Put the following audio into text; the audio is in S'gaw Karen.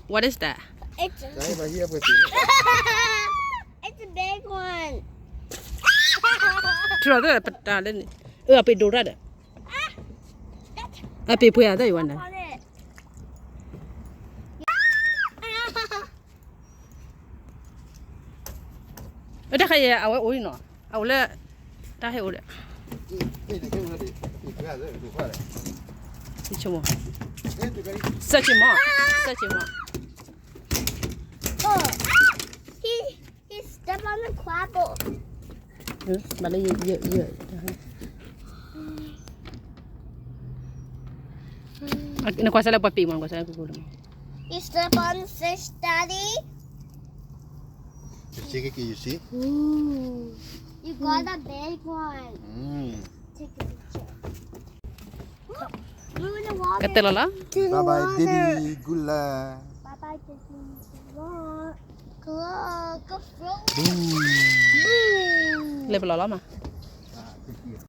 What is that? It's a big one. ထူၣ်လီၤသၢပတၢ်လၢန့ၣ်, အပ့ၤဒိၣ်တၢ်ဒီး, အပ့ၤပှဲၤအသၢအံၤဝဲန့ၣ်, အတၢ်ခါအံၤအဝဲအိၣ်အံၤနီၤ, အအိၣ်လၢ, တၢ်ဟဲအိၣ်ဒီး, ဆိကမိၣ်, စဲးက့ၤမီၤ, စဲးက့ၤမီၤ, He, he stepped on the crabble. ဘၣ်လၢယ, ယ, ယ, နကွၢ်စၢ်လၢပှၤပ့ၤမီၤ, နကွၢ်စၢ်လၢကူကူလၢမီၤ. You step on the fish, Daddy. You see, Kiki, you see? Ooh, you got a big one. Mm. Take a picture. Go in the water. ကတၢၢ်လီၤလီၤ. To the water. Bye bye, baby. Good luck. Bye bye, baby. Good luck. Go, go, go. Boom. လဲၤပလီၢ်လီၤမး.